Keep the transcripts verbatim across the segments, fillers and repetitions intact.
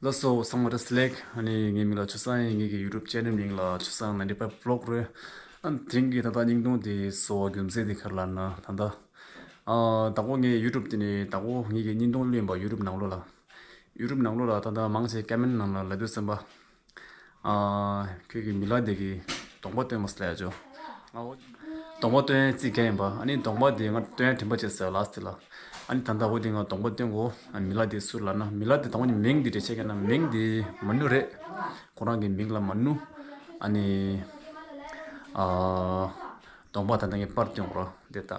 ལགས་སོ། ཚང་མ་བཀྲ་ཤིས་བདེ་ལེགས། ཨ་ནི་ངའི་མིང་ལ་ཆོས་བཟང་ཡིན། ངེད་ཀྱི་YouTube channel མིང་ལ་ཆོས་བཟང་ninety five vlog རེད། ཨ་ནི་དེ་རིང་གི་ད་ལྟ་བརྙན་ཐུང་དེ་བཟོ་བ་རྒྱུ་མཚན་དེ་ག་རེ་ལབ་ན། ད་ལྟ་ཨ་དང་པོ་ངའི་YouTube དེ་ནི་དང་པོ་ངེད་ཀྱི་བརྙན་ཐུང་བླུགས་ཡིན་པ། YouTube ནང་ལོགས་ལ། YouTube ནང་ལོགས་ལ་ད་ལྟ་མང་ཆེ་ཀོ་མེན་ནང་ལ་ལབ་དུས་ཙམ་པ། ཨ་ཁྱོད་ཀྱི་མི་ལ་དེ་གི་གདོང་པ་སྟོན་མ་ཟེར་ལབ་ཡ་ཅོ། ཨ་འོ། གདོང་པ་སྟོན་རྩིས་རྒྱག་ཡིན་པ། ཨ་ནི་གདོང་པ་དེ་ང་སྟོན་ཡ་དྲན་པ་བརྗེད་ཟེར་ལ་སི་ཊི་ལ། ཨ་ནི་ད་ལྟ་འོ་དེ་ང་གདོང་པ་སྟོན་གོ། ཨ་མི་ལ་དེ་སུ་ལབ་ན། མི་ལ་དེ་དང་པོ་ནི་མིང་དེ་འགྲེལ་བཤད་རྒྱག་ན་མིང་དེ་མ་ནུ་རེད། ཁོ་རང་གི་མིང་ལ་མ་ནུ། ཨ་ནི་ཨ་གདོང་པ་ད་ལྟ་ངས་པར་སྟོན་གོ་ར་དེ་ལྟ།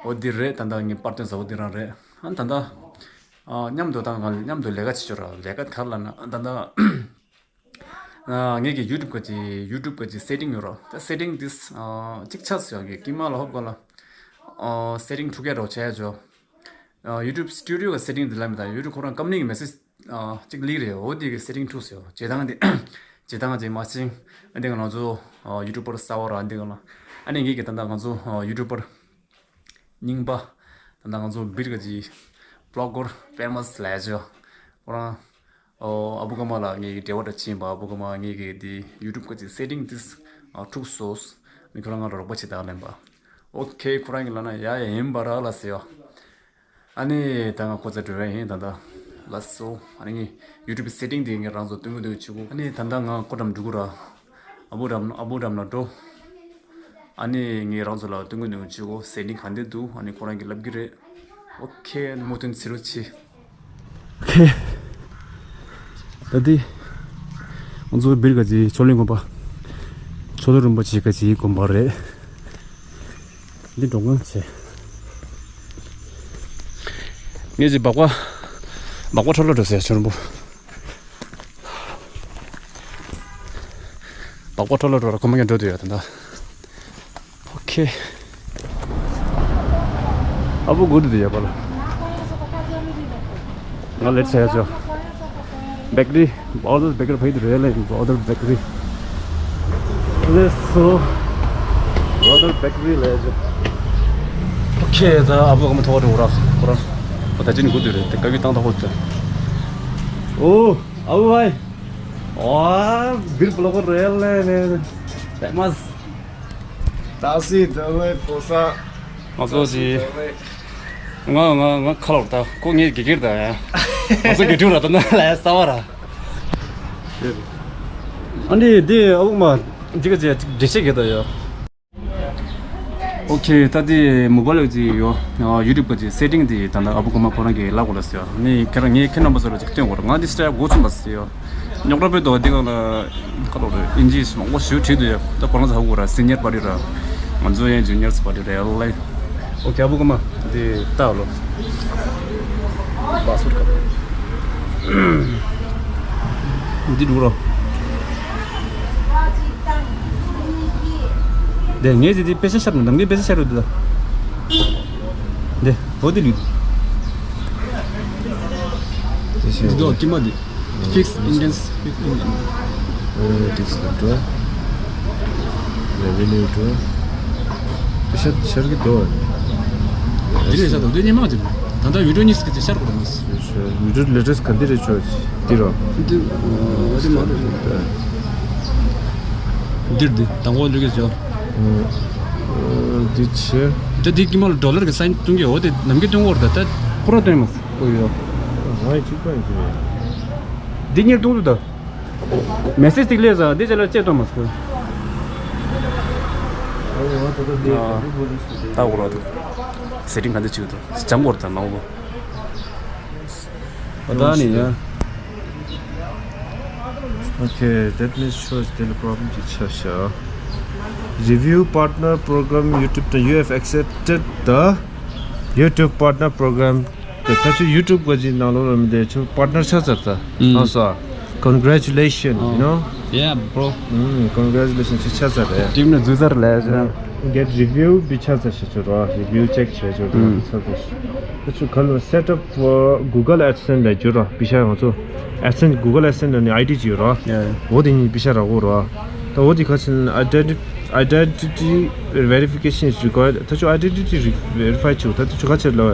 འོ་འདི་རེད། ད་ལྟ་ངས་པར་སྟོན་ཟ་འོ་འདི་རང་རེད། ཨ་ད་ལྟ་ཨ་མཉམ་དུ་ད་ང་མཉམ་དུ་ལས་ཀ་བྱེད་ཆོག་ར། ལས་ཀ་ག་རེ་ལབ་ན་ད་ལྟ་ཨ་ངེད་ཀྱི་YouTube ག་ཅི་YouTube ག་ཅི་སེ་ཊིང་ཡོད་ར། ད་སེ་ཊིང་དེ་ཨ་གཅིག་ཆགས་སོང་གི་ཀི་མ་ལ་ཧོབ་ག་ལ། ཨ་སེ་ཊིང་འཁྲུག་ག་རོགས་བྱས་ཆོག། ཨ་YouTube Studio གི་སེ་ཊིང་དེ་ལབ་མི་དང་YouTube ཁོ་རང་ཀམ་པ་ནི་གི་མེ་སེ་ཇི་ཨ་གཅིག་ལིག་རེད། འོ་དེ་གི་སེ་ཊིང་འཁྲུགས་སོང་། བྱེད་སྟངས་དེ་བྱེད་སྟངས་ཅིག་མ་ཤེས། ཨ་འདི་ག་ང་ཚོ་ཨ་ཡུ་ཊུབ་པར་གསར་པ་ར་འདི་ག་ལ། ཨ་ནི་ངེད་ཀྱི་ད་ལྟ་ང་ཚོ་ཨ་ཡུ་ཊུབ་པར་རྙིང་པ། ད་ལྟ་ང་ཚོ་སྦིར་ག་ཅི་བི་ལོག་གར་ཕེ་མ་སི་ལབ་ཡ་ཅོ། ཁོ་རང་ཨོ་ཨ་བུ་ཀ་མ་ལ་ངེད་ཀྱི་འབྲེལ་བ་འདྲ་ཕྱིན་པ། ཨ་བུ་ཀ་མ་ངེད་ཀྱི་འདི་ཡུ་ཊུབ་ག་ཅི་སེ་ཊིང་དེ་ཨ་འཁྲུགས་སོང་། ཨ་ནི་ཁོ་རང་ང་ལ་རོགས་པ་བྱེད་དང་ལབ་པ། ཨོ་ཁེ། ཁོ་རང་གིས་ལབ་ན་ཡ་ཡ་ཡིན་པ་ར་ལབ་ཟེར་ཡོ། ཨ་ནི་ད་ང་ཁོ་ཚོ་འགྲོ་བ་ཡིན་ད་ལྟ། ལགས་སོ། ཨ་ནི་ངས་ཡུ་ཊུབ་སེ་ཊིང་དེ་ངས་རང་ཚོ་སྟོན་གི་འདུག་བྱེད་གོ། ཨ་ནི་ད་ལྟ་ང་ཁོ་འགྲམ་འགྲོ་གི་ར། ཨ་བུ་འགྲམ་ཨ་བུ་འགྲམ་ལ་འགྲོ། ཨ་ནི་ངས་རང་ཚོ་ལ་སྟོན་གི་འདུག་བྱེད་གོ། སེ་ཊིང་ག་འདྲ་འདུག། ཨ་ནི་ཁོ་རང་གིས་ལབ་གི་རེད། ཨོ་ཁེ། ཨ་ནི་མུ་མཐུད་ཟེར་རོགས་བྱེད། ཨོ་ཁེ། ད་འདི་ང་ཚོ་སྦིར་ག་ཅི་མཆོག་གླིང་དགོན་པ། མཆོག་ཐུན་རིན་པོ་ཆེ་ག་ཅི་དགོན་པ་རེད། འདི་འགྲོ་མཁན་བྱས། ངས་ཅིག་སྦག་སྦག་སྦག་སྦག་འཕྲོ་བརླག་འགྲོ་ཟེར་ཆུ་རིན་པོ། སྦག་སྦག་འཕྲོ་བརླག་འགྲོ་ར་ཁོ་མ་ངས་འགྲོ་དུས་ཡ་ད་ལྟ། ཨོ་ཁེ། ཨ་བུ་གུ་དུ་དུ་ཡ་པ་ལ། ང་ལེ་ཆ་ཡ་ཅོ། Bakery, Brothers Bakery ཕ་གི་དུ་རེད་ལེ། Brothers Bakery། ལགས་སོ། Brothers Bakery ལ་ཡ་ཅོ། ཨོ་ཁེ། ད་ཨ་བུ་ག་མ་ཐོག་འགྲོ་ར་ཁོ་ར། ཨོ་ད་ཅི་ནི་གུ་དུ་རེད་དེ་ཀ་བི་བཏང་ད་ཧོ་ད། ཨོ་ཨ་བུ་བྷའི། ཨོ་སྦིར་བི་ལོག་གར་རེད་ལེ་ལེ། ཕེ་མ་སི། ཏ་སི་ཏ་ལེ་པོ་ས། ང་ཚོ་ཅི། ང་ང་ང་ཁ་ལོར་ད་ཁོ་ངའི་དགེ་རྒན་རེད་ད་ཡ། ང་ཚོ་དགེ་ཕྲུག་ར་ད་ན་ལ་ཡ་ས་བ་ར། ཨ་ནི་དེ་ཨ་བུ་མ་འདི་ག་ཅི་འགྲེལ་བཤད་གི་ད་ཡ། ཨོ་ཁེ། ད་དེ་མོ་བ་ལ་ཅི་ཡོ། ཡུ་ཊུབ་ག་ཅི་སེ་ཊིང་དེ་ད་ལྟ་ཨ་བུ་ག་མ་ཁོ་རང་གི་ལག་གོ་ལ་ཟེར་ཡ། ནི་ཁྱེད་རང་ངའི་ཁྱེད་རྣམ་པ་ཚོ་ལ་ཅིག་སྟོན་གོ་ར། ང་འདི་སི་ཊལ་འགོ་ཚུགས་པ་ཟེར་ཡ། རྙོག་དྲ་སྤེལ་དོ་འདི་ག་ལ་ཁ་ལོ་རེ་ཨིན་ཇི་མང་པོ་ཞིག་བྲིས་འདུག་ཡ། ད་ཁོ་རང་ཚོ་ཧ་གོ་ར། སི་ནི་ཡར་པར་ཊི་ར། ང་ཚོ་ཡང་ཇུ་ནི་ཡར་སི་པར་ཊི་རེད་ལེ། ཨོ་ཁེ། ཨ་བུ་ག་མ་འདི་ལྟ་ལོ། པ་སི་ཝར་ཌི་ག་འདི་འདུག་ར། འདི་ངས་ཟེར་དེ་པེ་ཤ་ཤར་ནམ་གྱི་པེ་ཤ་ཤར་རུ་འདུག་ད། འདི་འོ་དེ་ལུས། འདི་འདུག་ཀི་མ་འདི། Fixed Indians, fixed Indians. Analytics འདུག་འགྲོ། Revenue འགྲོ། པེ་ཤ་ཤར་གི་འདུག། འདི་རེད་ཤག་འདུག་འདི་སྙན་མ་འདི། ད་ལྟ་video གཉིས་ཀྱི་ཤར་དགོས་རེད་མ། Video latest ག་འདི་རེད་ཆོག་འདི་རོ། འདི་འདི་མ་རེད། འདིར་འདི་དང་པོ་འདི་གི་ཇོ། འདི་ཆེ། ད་འདི་ཀི་མ་ལ་ཌོ་ལར་གི་སའིན་སྟོན་གི་འོ་དེ་ནམ་གྱི་སྟོན་གོ་རེད་ད། ཁོ་ར་སྟོན་མ་སོང་ཡོ། ང་ཡི་གཅིག་པ་ཡིན་གྱི་རེད། འདི་གཉེར་གཏོང་དུ་ད། མེ་སེ་ཇི་ཏིག་ལས་ཟ་འདི་ཅ་ལ་ཅེ་ཏོ་མ་སྐུ། ད་འོ་ར་དུ། སེ་ཊིང་ག་འདི་ཆུ་དུ། ཅང་གོར་ད་མ་འོ། ད་ནི་ཡ། Okay, that means shows the problem ཅིག་ཆགས་ཤག Review partner program YouTube དང་you have accepted the YouTube partner program ད་ཆུ་ཡུ་ཊུབ་ག་ཅི་ནང་ལོགས་ལ་མི་བསྡད་ཆུ་པར་ཊི་ནར་ཆགས་ཚར་ད། ཨང་སོ། Congratulations, you know. Yeah, bro. Congratulations ཆུ་ཆགས་ཚར་རེད། Team ནས་འཛུལ་ཚར་ལས་ཟེར། Get review བི་ཆགས་ཚར་ཞེས་ཆུ་རོ། Review check བྱས་ཆུ་རོ་བི་ཆགས་ཚར་ཞེས། ད་ཆུ་ག་ལ་set up for Google AdSense ལས་བརྗོད་རོ་བི་ཤ་ང་ཚོ། AdSense Google AdSense ནང་ནས་ཨའི་ཌི་ཅིག་ཡོད་རོ། འོ་དེ་གཉིས་བི་ཤ་ར་འོ་རོ། ད་འོ་དེ་ཁ་ཆེན་identity Identity verification is required. ད་ཆུ་identity verify ཆུ་ད་ཆུ་ག་ཆེར་ལོ།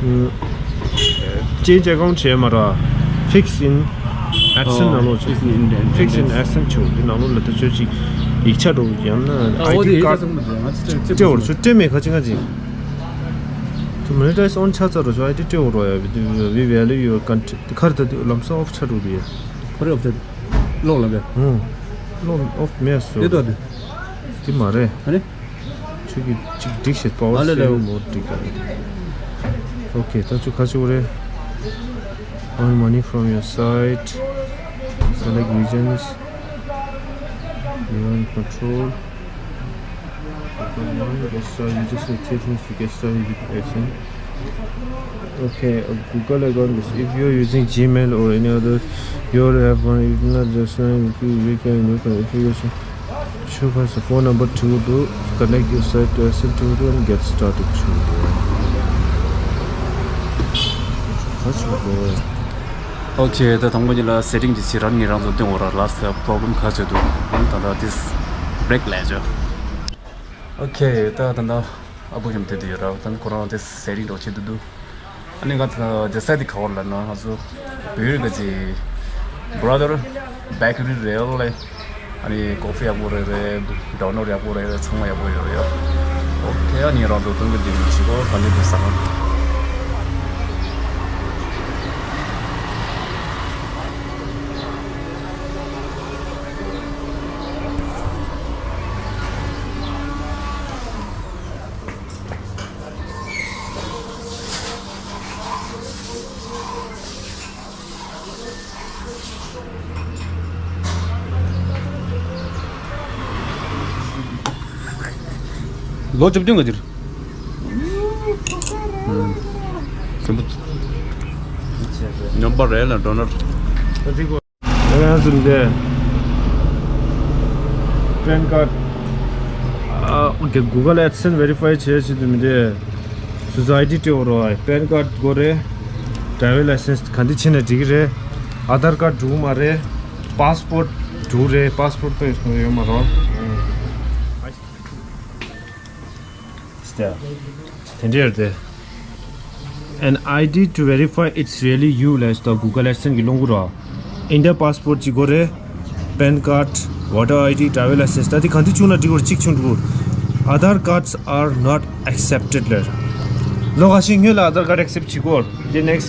ཨུམ། change account བྱས་མ་ར། Fix in accent ནང་ལོགས་བྱས། Fix in accent བྱས། འདི་ནང་ལོགས་ལ་ད་ཆོས་ཅིག་ཡིག་ཆ་འགྲོ་ཡང་ན་I D card སྤྲད་འོར་ཆོ་སྤྲད་མེད་ཁ་ཅིག་ང་ཅིག To monetize on ཆ་ཚ་རོ་ཆོ། I D སྤྲད་འོར་རོ་ཡ། We value your content. དེ་ཁར་ད་དུ་ལམ་སང་off ཆ་འགྲོ་དུ་ཡ། ཁོ་རེ་off ཆ་ལོག་ལ་བས། ཧུང་། ལོག་off མེད་སོ། དེ་ད་དུ་དེ་མ་རེད། ཨ་ནི། ཁྱོད་ཀྱིས་གཅིག་སྒྲིག་བྱེད་པའོ། ཨ་ལེ་ལེ། སེལ་མོ་སྒྲིག་ག་རེད། ཨོ་ཁེ། ད་ཁྱོད་ཁ་ཕྱོགས་རེད། Earn money from your site. Select regions. You want control. Guest star, you just need to get started with accent. Okay, a Google account is if you're using Gmail or any other, you'll have one. If not, just sign, you can, you can, if you use, show us the phone number to do, connect your site to S M two and get started. That's what we want. Okay, ད་དང་པོ་ཉིད་ལ་setting གྱི་ཕྱིར་རང་ཉིད་རང་ཚོ་སྟོན་འོ་ར་ལ་ས་problem ག་ཚོད་འདུག་ཨང་། ད་ད་this break ལས་བྱོས། Okay, ད་ད་ད་ཨ་བུ་ཡུམ་དེ་དུ་ཡོད་ར། ད་ཁོ་རང་དེ་setting འགྲོ་བྱེད་དུ་འདུག་ཨ་ནི་ང་ཚོ་རྒྱལ་ས་དེ་ག་བར་ལ་ན་ང་ཚོ་བོད་རིགས་ཀྱི་brother bakery རེད་ལེ། ཨ་ནི་coffee ཡག་པོ་རེད་རེད། donut ཡག་པོ་རེད་རེད། ཚང་མ་ཡག་པོ་ཡོད་ཡོད། Okay, ཨ་ནི་རང་ཚོ་སྟོན་གི་འདི་མི་བྱེད་གོ་ག་ནས་འདུག་ཟེར་ན། ལོ་བཅུ་བདུན་ག་དེར། ཨུམ། ཉོམ་པ་རེད་ལ་འགྲོ་ན། ང་ཚོ་འདི་pan card ཨ། Google AdSense verify བྱེད་ཆེད་དུ་མི་འདི་སོ་སོ་I D སྤྲད་འོ་རོ། pan card དགོས་རེད། Driver license ག་འདི་ཕྱིན་ན་འགྲིག་གི་རེད། Aadhaar card འགྲུག་མ་རེད། Passport འགྲུག་རེད། Passport དཔེ་ཡོད་མ་རོ། Still དེ་འདྲ་རེད། An I D to verify it's really you ལས་ད་Google AdSense གི་ལོང་གུ་ར། India passport གཅིག་དགོས་རེད། Pan card, voter I D, driver license ད་དེ་ག་འདི་བྱུང་ན་འགྲིག་གོ་གཅིག་བྱུང་འགྲིག་གོ Aadhaar cards are not accepted ལར། ལོ་ཁ་ཤས་སྔོན་ལ་Aadhaar card accept བྱེད་གོ་དེ་next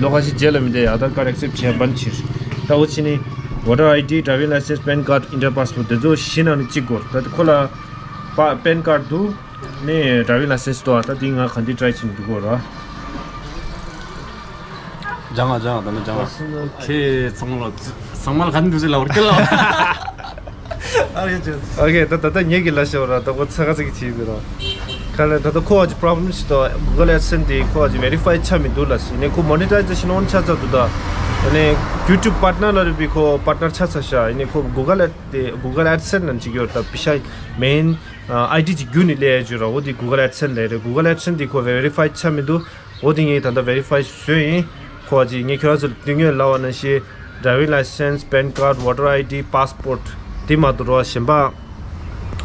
ལོ་ཁ་ཤས་རྗེས་ལ་མི་དེ་Aadhaar card accept བྱས་པན་ཕྱིར། ད་འོ་ཕྱི་ནི་voter I D, driver license, pan card, India passport དེ་ཚོ་བཞི་ནང་ནས་གཅིག་དགོས། ད་དེ་ཁོ་ལ་པ་pan card འདུག་ནས་driving license ཏོ། ད་དེ་ང་ག་འདི་try བྱེད་འདུག་གོ་ར། ལྗང་ང་ལྗང་ང་ད་ནི་ལྗང་ང་། ཁྱེད་ཚང་མ་ལ་ཚང་མ་ལ་ག་འདི་འདུག་ཟེར་ལ་བར་སྐད་ལ། ཨ་རེ་ཅོ། Okay ད་ད་ད་ངེད་ཀྱི་ལ་ཤོར་ར། ད་གོ་ཚ་ག་ཚ་གི་བྱེད་འདུག་ར། ག་ལ་ད་ད་ཁོ་བ་ཅི་problem ཞིག་ཏོ། Google AdSense དེ་ཁོ་བ་ཅི་verify ཆ་མི་འདུག་ལ་སི་ནས་ཁོ་monetization on ཆ་ཚ་འདུག་ད་ནས་YouTube partner ལ་རེད་པི་ཁོ་partner ཆ་ཚ་ཤ་ནས་ཁོ་Google Ad དེ་Google AdSense ནང་ཅིག་ཡོད་ད་པི་ཤ་main ཨ། I D ཅིག་བརྒྱུད་ནས་སླེབས་ཡ་ཅིག་ཡོད་ར། འོ་དེ་Google AdSense ལས་རེད། Google AdSense དེ་ཁོ་verify ཆ་མི་འདུག་འོ་དེ་ངས་ད་ལྟ་verify བཟོས་ཡིན། ཁོ་ཅིག་ངས་ཁྱོད་རང་ཚོར་དུས་ངོས་ལབ་པ་ནང་བཞིན་driving license, pan card, voter I D, passport དེ་མ་གཏོགས་རོ་གཞན་པ་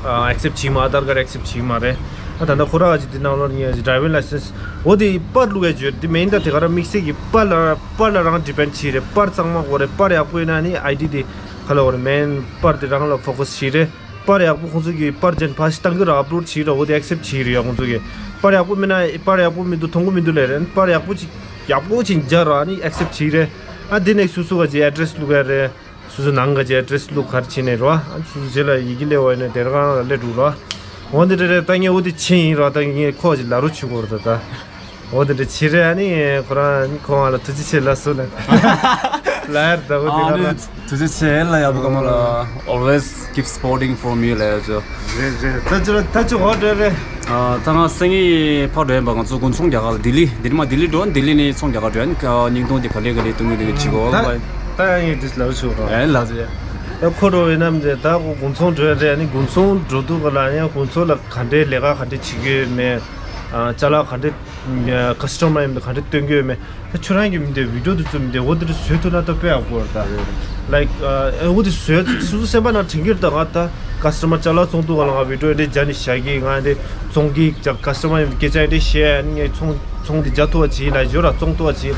ཨ། accept བྱེད་མ། Aadhaar card accept བྱེད་མ་རེད། ཨ་ད་ལྟ་ཁོ་རང་ཅིག་དེ་ནང་ལོགས་ངས་driving license འོ་དེ་པར་བླུགས་ཡ་ཅིག་ཡོད་ར། དེ་མིན་ད་དེ་ག་ར་དམིགས་བསལ་གྱི་པར་ལ་པར་ལ་རང་depend བྱེད་རེད། པར་གཙང་མ་དགོས་རེད། པར་ཡག་པོ་ཡིན་ན་ནི་I D དེ་ག་ལ་འོ་རེད། main པར་དེ་རང་ལ་focus བྱེད་རེད། པར་ཡག་པོ་ཁོང་ཚོ་གིས་པར་ཅན་ཕ་ཞིག་བཏང་གི་ར། upload བྱེད་ར། འོ་དེ་accept བྱེད་རེད་ཡ། ཁོང་ཚོ་གིས་པར་ཡག་པོ་མིན་ན་པར་ཡག་པོ་མི་འདུག་མཐོང་གི་མི་འདུག་ལབ་རེད། པར་ཡག་པོ་ཅིག་ཡག་པོ་ཅིག་མཇལ་ར་ནི་accept བྱེད་རེད། ཨ་དེ་ནས་སོ་སོ་ག་ཅིག་address བླུག་ཡ་རེད། སོ་སོ་ནང་ག་ཅིག་address བླུག་གར་ཕྱིན་ནས་ར། ཨ་སོ་སོ་རྗེས་ལ་ཡི་གེ་སླེབས་པ་ཡིན་ན་དེ་རང་ལ་སླེབས་འགྲོ་ར། འོ་འདི་འདྲ་རེད། ད་ངས་འོ་དེ་ཕྱིན་ཡིན་ར། ད་ངས་ཁོ་ཅིག་ལ་རུ་ཆུ་གོ་ར་ད་ད། འོ་དེ་འདྲ་བྱེད་རེད། ཨ་ནི་ཁོ་རང་ཁོ་ང་ལ་ཐུགས་རྗེ་ཆེ་ལ་སུ་ལ་ལ་ཡར་ད་འོ་དེ་ཨ་ག་ནི་ལ་ཐུགས་རྗེ་ཆེ་ལ་ཡག་པོ་ག་མ་ལ། Always keep supporting for me ལ་ཡ་ཅོ། རེད་རེད། ད་ཅི་ད་ཅི་འོ་འདྲ་རེད། ཨ་ད་ང་སེང་གེ་ཕར་འགྲོ་ཡིན་པ། ང་ཚོ་དགུན་ཚོང་རྒྱག་ག་ལ་ལྡི་ལི་ལྡི་ལི་མ་ལྡི་ལི་འགྲོ། ལྡི་ལི་ནས་ཚོང་རྒྱག་ག་འགྲོ་ཡིན། ཉིན་ཐོང་དེ་ག་ལེ་ག་ལེ་གཏོང་གི་འདུག་གི་བྱེད་གོ་ད་ད་ཡང་ངས་དེ་ལ་ཆོག་རོགས། ཨེ་ལ་ཟེར། ད་ཁོ་འགྲོ་བའི་ནམ་དེ་ད་ཁོ་དགུན་ཚོང་འགྲོ་ཡ་རེད། ཨ་ནི་དགུན་ཚོང་འགྲོ་དུས་ག་ལ་ཡང་དགུན་ཚོང་ལ་ག་འདྲའི་ལས་ཀ་ག་འདྲ་བྱེད་ཀྱི་ཡོད་མེད། ཨ་ཅ་ལག་ག་འདྲ་customer ཡིན་པ་ག་འདྲ་སྟོན་གྱི་ཡོད་མེད། ད་ཁྱོད་རང་གི་མི་འདི་video དེ་བཙུམ་དེ་འོ་དེ་འདྲ་བཟོས་ཐུབ་ན་ད་དཔེ་ཡག་པོ་རེད་ད། Like ཨ་འོ་དེ་བཟོས་སོ་སོ་སེམས་པ་ནང་དྲན་གྱི་རེད་ད། ང་ད་customer ཅ་ལག་བཙོང་དུས་ག་ལ་ང་video འདི་རྒྱ་ནས་བཞག་གི། ང་འདི་བཙོང་གི་ཅ་customer ཡིན་པ་སྐད་ཆ་འདི་བཤད། ཨ་ནི་ངས་ཚོང་ཚོང་འདི་རྒྱ་ཐུབ་པ་བྱེད་ལ་ཡོད་ར། བཙོང་ཐུབ་པ་བྱེད།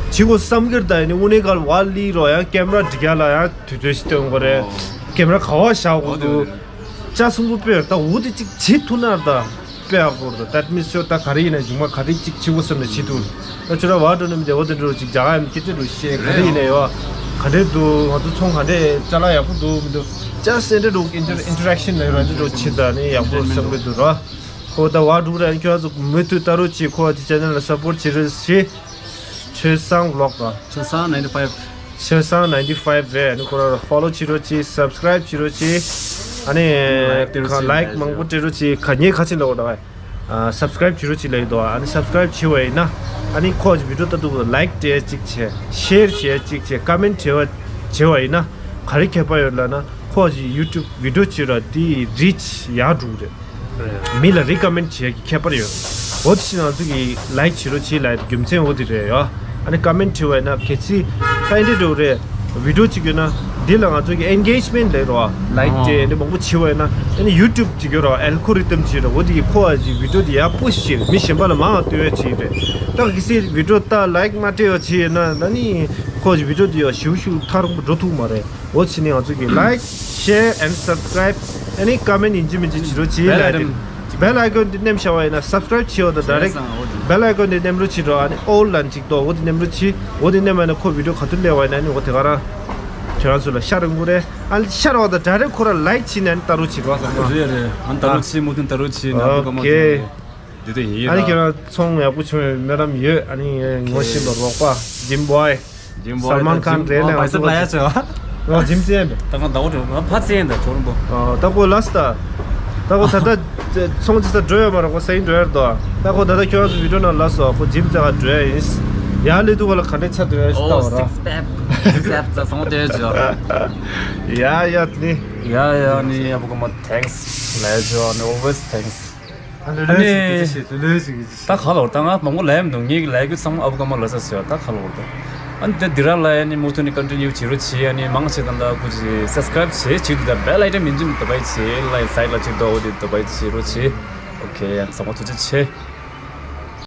བྱེད་དགོས་བསམ་གྱི་རེད། ད་ཡིན་ནི་དངོས་གནས་གལ་བ་ལི་རོ་ཡང་ཀེམ་ར་འགྲིག་ཡ་ལ་ཡང་དུས་ཚོད་ཞིག་སྟོན་དགོས་རེད། ཨོ། ཀེམ་ར་ག་བ་བཞག་དགོས་འདུག་ཨོ། ཅག་གསུམ་པོ་དཔེ་ད་འུ་དེ་གཅིག་བྱེད་ཐུབ་ན་ད་དཔེ་ཡག་པོ་རེད། ད་མི་ཤོ་ད་ག་རེ་ཡིན་ན་གཞུག་མ་ག་རེ་གཅིག་བྱེད་དགོས་བསམ་ནས་བྱེད་ཐུབ། ད་ཁྱོད་ར་བ་འགྲོ་ནས་མི་དེ་འོ་དེ་འགྲོ་གཅིག་རྒྱ་གར་ཡང་སྐད་ཆ་འགྲོ་བཤད་ག་རེ་ཡིན་ན་ཡོད། ག་འདྲས་འདུག་ང་ཚོ་ཚོང་ག་འདྲས་ཅ་ལག་ཡག་པོ་འདུག་མི་འདུག་ཅག་སེ་འདྲ་འགྲོ་ཨིན་ཊར་ཨིན་ཊར་ཨེག་ཤན་ལ་ཡོད་ར་འདྲ་འགྲོ་བྱེད་ད་ནི་ཡག་པོ་བསམ་གི་འདུག་ར། ཁོ་ད་བ་འགྲོ་ར་ཁྱོད་ཚོ་མུ་མཐུད་ལྟ་རོགས་བྱེད། ཁོ་ཨ་དེ་ཅེ་ནལ་ལ་སབ་པོར་བྱེད་རོགས་བྱེད། ཆོས་བཟང་ཝི་ལོག་ག་ཆོས་བཟང་ninety five། ཆོས་བཟང་ninety five རེད། ཨ་ནི་ཁོ་རང་ལ་ཕོ་ལོ་བྱེད་རོགས་བྱེད། སབ་སི་ཀ་རའིབ་བྱེད་རོགས་བྱེད། ཨ་ནི་ལའིག་སྟེར་རོགས་བྱེད། ལའིག་མང་པོ་སྟེར་རོགས་བྱེད། ག་ཉེ་ཁ་ཆེ་ལོག་ད་བ། སབ་སི་ཀ་རའིབ་བྱེད་རོགས་བྱེད་ལ་ཡོད་དོ། ཨ་ནི་སབ་སི་ཀ་རའིབ་བྱེད་བ་ཡིན་ན་ཨ་ནི་ཁོ་ཨ་ཅེ་བི་ཌི་ཡོ་ལྟ་འདུག་ལ་ལའིག་སྟེར་གཅིག་བྱེད། ཤེར་བྱེད་གཅིག་བྱེད། ཀོ་མེན་བྱེད་བ་བྱེད་བ་ཡིན་ན་ག་རེ་ཁྱད་པར་ཡོད་ལབ་ན་ཁོ་ཨ་ཅེ་ཡུ་ཊུབ་བི་ཌི་ཡོ་བྱེད་ར་དེ་རིཆ་ཡག་འགྲོ་གི་རེད། མི་ལ་རི་ཀོ་མེན་བྱེད་ཀྱི་ཁྱད་པར་ཡོད། འོ་དེ་ཕྱིན་ང་ཚོ་གི་ལའིག་བྱེད་རོགས་བྱེད་ལབ་ཡ་དེ་རྒྱུ་མཚན་འོ་དེ་རེད་ཡ། ཨ་ནི་ཀོ་མེན་བྱེད་བ་ཡིན་ན་གལ་སྲིད་ད་ཨེ་འདྲ་འགྲོ་རེད། བི་ཌི་ཡོ་གཅིག་ཡོད་ན་འདི་ལ་ང་ཚོ་གི་ཨེན་གེཇ་མེན་ཊི་ལབ་རོགས་ལའིག་ཨོ་དེ་ཨེ་འདྲ་མང་པོ་བྱེད་བ་ཡིན་ན་ཨ་ནི་ཡུ་ཊུབ་གཅིག་ཡོད་རོགས་ཨལ་གོ་རི་ཐམ་བྱེད་རོགས་འོ་དེ་གི་ཁོ་ཨ་ཅེ་བི་ཌི་ཡོ་དེ་ཡག་པོ་ཞིག་བྱེད་མི་གཞན་པ་ལ་མང་བ་སྟོན་ཡ་བྱེད་རེད། ད་གལ་སྲིད་བི་ཌི་ཡོ་ད་ལའིག་མ་སྤྲད་བ་བྱེད་ཡོད་ན་ཨ་ནི་ཁོ་ཨ་ཅེ་བི་ཌི་ཡོ་དེ་ཡ་ཞིའུ་ཞིའུ་ཐག་རིང་པོ་འགྲོ་ཐུབ་མ་རེད། འོ་ཕྱིན་ནི་ང་ཚོ་གི་ལའིག་ཤེར་ཨེན་སབ་སི་ཀ་རའིབ་ཨ་ནི་ཀོ་མེན་ཡིན་གཅིག་མིན་གཅིག་བྱེད་རོགས་བྱེད་ལབ་ཡ་དེ། བྷེལ་ཨའི་ཀོན་དེ་མནན་བཞག་པ་ཡིན་ན་སབ་སི་ཀ་རའིབ་བྱེད་འོ་ད་ཌའི་རེག་བྷེལ་ཨའི་ཀོན་དེ་མནན་རོགས་བྱེད་རོགས། ཨ་ནི་ཨོལ་ལ་གཅིག་འདུག་འོ་དེ་མནན་རོགས་བྱེད། འོ་དེ་མནན་པ་ཡིན་ན་ཁོ་བི་ཌི་ཡོ་ག་དུས་སླེབས་པ་ཡིན་ན་ཨ་ནི་འོ་དེ་ག་རང་ཁྱོད་རང་ཚོ་ལ་ཤར་ཡོང་གི་རེད། ཨ་ནི་ཤར་བ་དང་ཌའི་རེག་ཁོ་རང་ལའིག་བྱེད་ནས་ཨ་ནི་ལྟ་རོགས་བྱེད་རོགས་བསམ་ན། རེད་རེད། ཨ་ནི་ལྟ་རོགས་བྱེད། མུ་མཐུད་ལྟ་རོགས་བྱེད་ན་ཨོ་ཨབ་ག་མ་ཁེ་ཐོན་ནས་འདི་དེ་ཡིན་ཨ་ནི་ཡིན་ཁྱོད་རང་ཚོང་ཡག་པོ་བྱུང་བའི་སྨོན་ལམ་ཡོད། ཨ་ནི་ངོ་ཤེས་པ་རོགས་པ་ཇིམ་བྷོའི། ཇིམ་བྷོའི་སལ་མཱན་ཁཱན་རེད་ལ་ང་ཚོ་ལ་ཡ་ཆེ་བ། ཨོ་ཇིམ་ཅན་པས། ད་ང་ཟླ་བ་དྲུག་ང་ཕ་ཚེ་ཡིན་ད་ཆོར་འབོ། ཨོ་ད་ཁོ་ལ་སི་ད། ད་ཁོ་ད་ལྟ་ཚོང་ཅི་ས་འགྲོ་ཡོད་མ་རེད། ཁོ་སེང་འགྲོ་ཡར་དོ། ད་ཁོ་ད་ལྟ་ཁྱོད་ཚོ་བི་ཌི་ཡོ་ནང་ལ་སོ་ཁོ་ཇིམ་ཙེ་ག་འགྲོ་ཡ་ཡིན། ཡར་ལས་དུ་ཁོ་ལ་ག་འདྲས་ཆ་འགྲོ་ཡ་ཞིག་ལྟ་བ་ར། སིགས་པེག་སིགས་པེག་ཙ་སོང་དེ་ཇོ། ཡ་ཡ་ནི། ཡ་ཡ་ནི་ཡ་བུ་ག་མ་ཐེངས་ལས་ཇོ་ནི་ཨོལ་ཝེས་ཐེངས། ཨ་ནི་ལོས་ལོས་ཞིག་གི་ཅི་ཞིག་ལོས་ལོས་ཞིག་གི་ཅི་ཞིག་ད་ག་ལོར་ད་ང་མང་པོ་ལས་མི་འདུག་ངེད་ཀྱི་ལས་རྒྱུ་ཚང་མ་ཨབ་ག་མ་ལོས་ས་ཟེར་ད་ག་ལོར་ད། ཨ་ནི་དེ་འདི་ར་ལ་ཡ་ནི་མུ་མཐུད་ནས་ཀོན་ཊི་ནིའུ་བྱེད་རོགས་བྱེད། ཨ་ནི་མང་ཆེ་ད་ལྟ་ཀུ་ཅི་སབ་སི་ཀ་རའིབ་བྱེད་བྱེད་དུ་ད་བྷེལ་ཨའི་ཀོན་མིན་ཅི་མི་ད་བའི་བྱེད་ལ་སའི་ཌི་ལ་བྱེད་དོ་འོ་དེ་ད་བའི་བྱེད་རོགས་བྱེད། ཨོ་ཁེ་ཡ་ཚང་མ་ཐུགས་རྗེ་ཆེ།